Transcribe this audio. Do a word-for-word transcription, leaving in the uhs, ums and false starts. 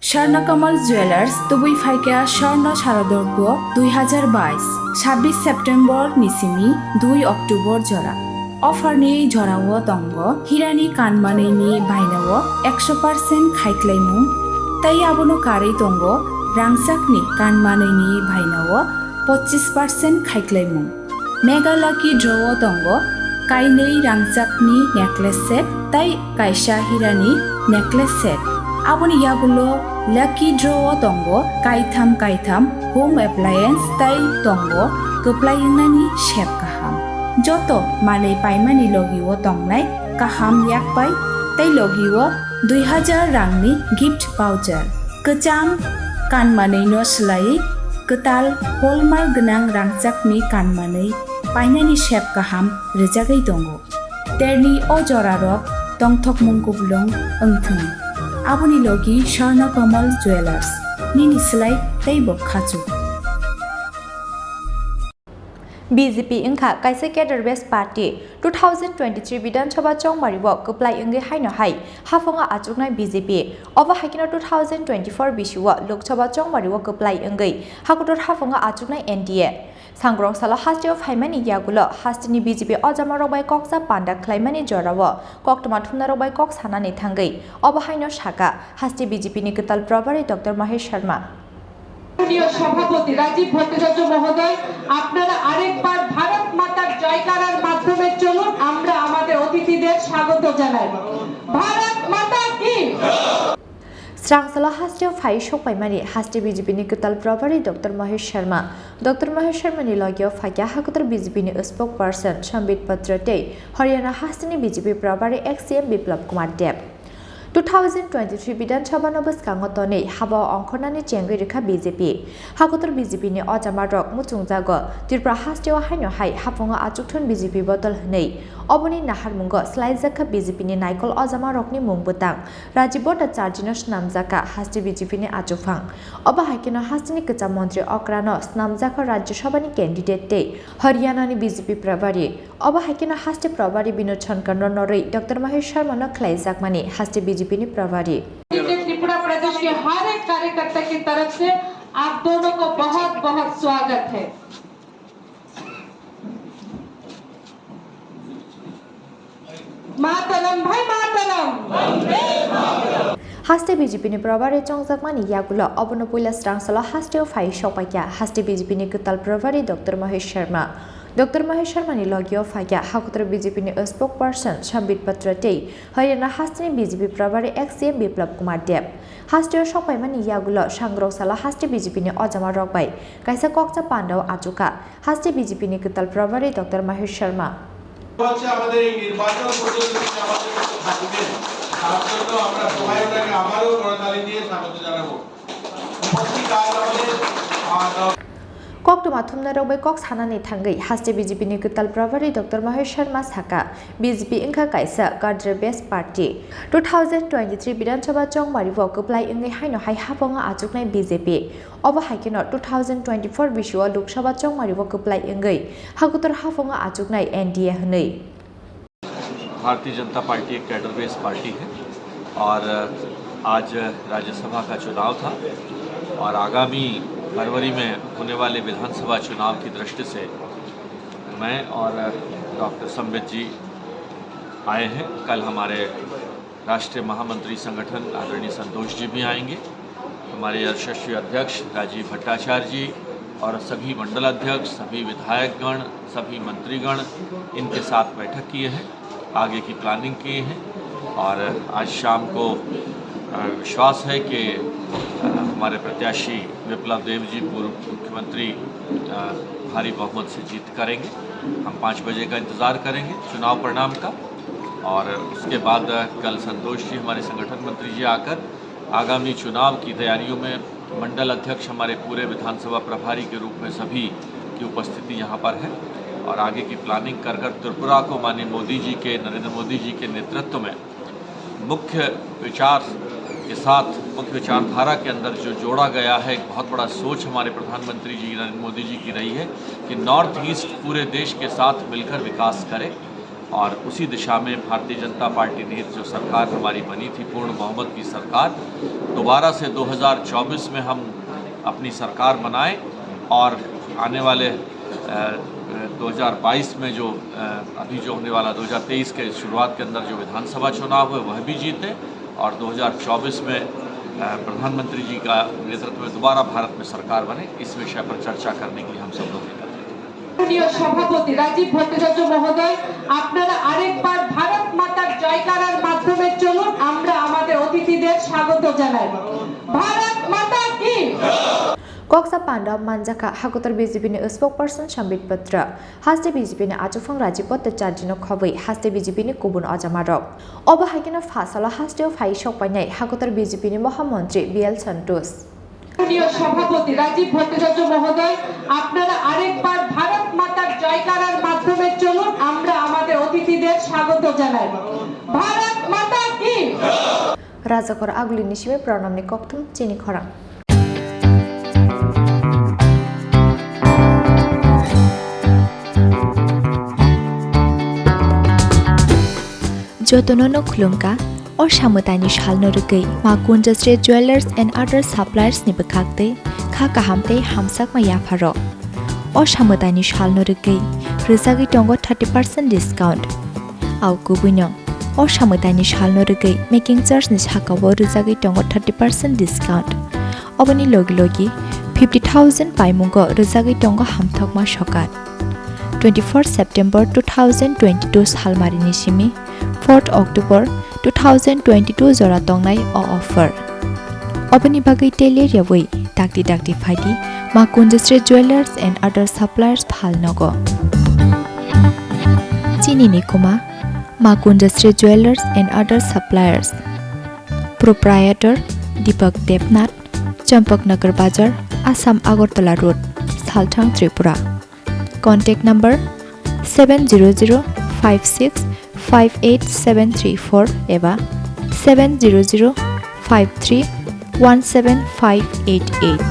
Swarna Kamal Jewelers, tubui phaikha Swarna Sharadorgo dui hazar bais, sabbish September ni simi dui October jora. Offer ni jorao tongo hirani kanmanwi ni bainao ekso percent khaiklaimung, tei abono karwi tongo rangchakni kanmanwi ni bainao pochis percent khaiklaimung. Mega Lucky Draw o tongo kainwi rangchakni necklace set tei kaisa hirani necklace set. Aboni yagulo Lucky Draw o tongo kaitham kaitham home appliance tei tongo kwplai wngnani sep kaham. Joto manwi paimani logi o tongnai kaham yakpai tei logi o dui hazar rangni gift voucher. Kwcham kanmanwi no swlaiwi kwtal hallmark gwnang rangchakni kanmanwi painani sep kaham rwjagwi tongo. Terni o jorarok tongthokmung kuplung wngthung. Aboni logi Swarna Kamal Jewelers, nini swlai teibo khachuk. B J P wngkha kaisa cadre based party. Two thousand twenty-three Bidhan Sabha chongmari o kwplai wngwi haino hai haphungo achuknai B J P. Obo hai kheno two thousand twenty-four bisio Lok Sabha chongmari o kwplai wngwi hakutor haphungo achuknai N D A. Sangrong salo hasteo phaimani yagulo hasteni B J P ojamarok bai koksa panda khlaimani jorao koktwma thumnarok bai kok sanani thangwi obo haino saka haste B J P ni kwtal probari Doctor Mahesh Sharma. মাননীয় সভাপতি রাজীব ভট্টাচার্য মহোদয়, আপনারা আরেকবার ভারত মাতার জয়কারার মাধ্যমে চলুন, আমরা আমাদের অতিথিদের স্বাগত জানাই। ভারত মাতা কি? Srangsalo hasteo phai sokpaimani haste B J P ni kwtal probari Doctor Mahesh Sharma. Doctor Mahesh Sharma ni logio phaikha hakutor B J P ni spokesperson Sambit Patra tei Haryana hasteni B J P probari ex C M Biplab Kumar Deb. Two thousand twenty-three Bidhan Sabha no bwskango tonwi haba o ongkhornani chengwi rwkha B J P. Hakutor B J P ni ojamarok muchungjago Tripura hasteo haino hai haphungo achukthun B J P bodol hwnwi. Oboni naharmungo swlaijakha B J P ni naikol ojamarokni mung bwtang Rajiv Bhattacharjino swnamjakha haste B J P ni achuphang. Obo hai kheno hasteni kwcham montri okrano swnamjakha Rajya Sabha ni candidate tei Haryana ni B J P probari. Obo hai kheno haste probari Binod Shankar no norwi Doctor Mahesh Sharma no khlaijakmani haste B J P ni probari. Tripura प्रदेश के हर एक कार्यकर्ता की तरफ से आप दोनों को बहुत बहुत स्वागत है। मातरम भाई मातरम। Haste B J P ni probari chongjakmani yagulo obono puila Srangsalo hasteo phai sokpaikha haste B J P ni kwtal probari Doctor Mahesh Sharma. Doctor Mahesh Sharma ni logio phaikha hakutor B J P ni spokesperson Sambit Patra tei Haryana hasteni B J P probari ex C M Biplab Kumar Deb. Hasteo sokpaimani yagulo sangrok salo haste B J P ni ojamarok bai kaisa kokcha pandao achukha. Haste B J P ni kwtal probari Doctor Mahesh Sharma. হচ্ছে আমাদের এই নির্বাচন পর্যন্ত তিনি আমাদের সাথে থাকবেন, তার জন্য আমরা সবাই ওনাকে আবারও করতালি দিয়ে স্বাগত জানাবো। উপস্থিত আজ আমাদের, আহ, Koktwma thumnairok bai kok sanani thangwi haste B J P ni kwtal probari Doctor Mahesh Sharma saka, B J P wngkha kaisa cadre based party. Two thousand twenty-three Bidhan Sabha chongmari o kwplai wngwi haino hai haphungo achuknai B J P. Obo hai kheno two thousand twenty-four bisio Lok Sabha chongmari o kwplai wngwi hakutor haphungo achuknai N D A hwnwi. Bharatiya Janata पार्टी एक cadre based party है और आज राज्यसभा का चुनाव था और आगामी फरवरी में होने वाले विधानसभा चुनाव की दृष्टि से मैं और डॉक्टर संबित जी आए हैं। कल हमारे राष्ट्रीय महामंत्री संगठन आदरणीय संतोष जी भी आएंगे, हमारे यशस्वी अध्यक्ष राजीव भट्टाचार्य जी और सभी मंडल अध्यक्ष, सभी विधायकगण, सभी मंत्रीगण इनके साथ बैठक किए हैं, आगे की प्लानिंग किए हैं और आज शाम को, अ, विश्वास है कि, अ, हमारे प्रत्याशी विप्लव देव जी, पूर्व मुख्यमंत्री, अ, भारी बहुमत से जीत करेंगे। हम पाँच बजे का इंतज़ार करेंगे चुनाव परिणाम का। और उसके बाद कल संतोष जी, हमारे संगठन मंत्री जी, आकर आगामी चुनाव की तैयारियों में मंडल अध्यक्ष हमारे पूरे विधानसभा प्रभारी के रूप में सभी की उपस्थिति यहाँ पर है और आगे की प्लानिंग कर कर त्रिपुरा को माननीय मोदी जी के, नरेंद्र मोदी जी के नेतृत्व में मुख्य विचार के साथ, मुख्य विचारधारा के अंदर जो जोड़ा गया है, एक बहुत बड़ा सोच हमारे प्रधानमंत्री जी नरेंद्र मोदी जी की रही है कि नॉर्थ ईस्ट पूरे देश के साथ मिलकर विकास करे। और उसी दिशा में भारतीय जनता पार्टी ने जो सरकार हमारी बनी थी, पूर्ण बहुमत की सरकार, दोबारा से दो हज़ार चौबीस में हम अपनी सरकार बनाएं और आने वाले, अ, अ, दो हज़ार बाईस में जो, अ, अभी जो होने वाला दो हज़ार तेईस के शुरुआत के अंदर जो विधानसभा चुनाव है, वह भी जीतें और दो हज़ार चौबीस में, अ, प्रधानमंत्री जी का नेतृत्व में दोबारा भारत में सरकार बने, इस विषय पर चर्चा करने के लिए हम सब लोग एकत्रित हुए। মাননীয় সভাপতি রাজীব ভট্টাচার্য মহোদয়, আপনারা আরেকবার ভারত মাতার জয়কারার মাধ্যমে চলুন, আমরা আমাদের অতিথিদের স্বাগত জানাই। ভারত মাতা কি? Koksa panda manjakha Hakotor B J P ni spokesperson Sambit Patra, haste B J P ni achukphang Rajiv Bhattacharjee no khobwi haste B J P ni kubun ojamarok. Obo hai kheno pha salo hasteo phai sokpainai Hakotor B J P ni mohamontri B L Santosh. মাননীয় সভাপতি রাজীব ভট্টাচার্য মহোদয়, আপনারা আরেকবার ভারত মাতার জয়কারার মাধ্যমে চলুন, আমরা আমাদের অতিথিদের স্বাগত জানাই। ভারত মাতা কি? Rajakor agulini simi pranamni kokthum chini khorang. Jotono no khulumkha, o samwtaini salno rwgwi ma Kunjasri Jewellers and Other Suppliers ni bwkhak tei kha kaham tei hamsakma yapharo. O samwtaini salno rwgwi rwjagwi tongo thirty percent discount. Au kubuino, o samwtaini salno rwgwi making charge ni sakao rwjagwi tongo thirty percent discount. Oboni logi logi fifty thousand paimungo rwjagwi tongo hamthokma sokat. Twenty-fourth September two thousand twenty-two salmarini simi fourth October two thousand twenty-two jora tongnai o offer. Oboni bagwi tele rewui dakti dakti phaidi ma Kunjasri Jewellers and Other Suppliers phalnogo. Chini ni kuma ma Kunjasri Jewellers and Other Suppliers. Proprietor Deepak Debnath, Champaknagar Bazar, Assam Agartala Road, Salthang, Tripura. Contact number seven zero zero five six five eight seven three four eba seven zero zero five three one seven five eight eight.